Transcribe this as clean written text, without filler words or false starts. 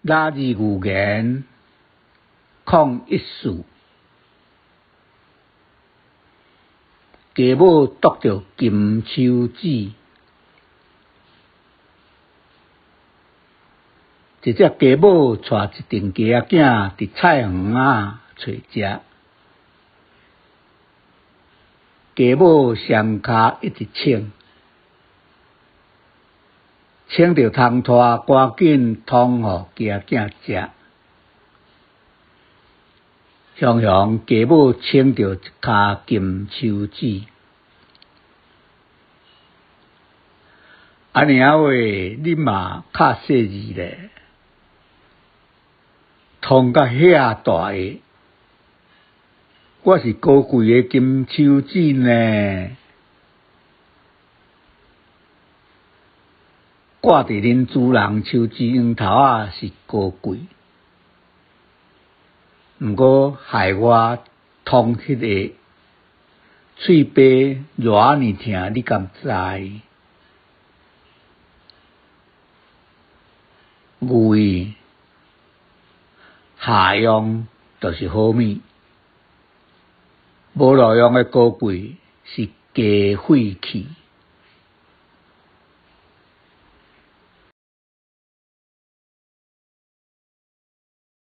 今日寓言014，鸡母啄著金手指。一隻雞母帶一陣雞仔囝佇菜園仔揣食，雞母雙跤一直穿，穿著通拖，趕緊通予雞仔囝食。雄雄雞母穿著一跤金手指，按呢仔話你嘛較細膩咧，通甲遐大个，我是高貴的金手指呢，掛佇恁主人手指頂頭仔是高貴。毋過害我通彼个喙巴偌爾疼，你敢知？牛意下用就是好物，無路用的高貴是雞廢氣。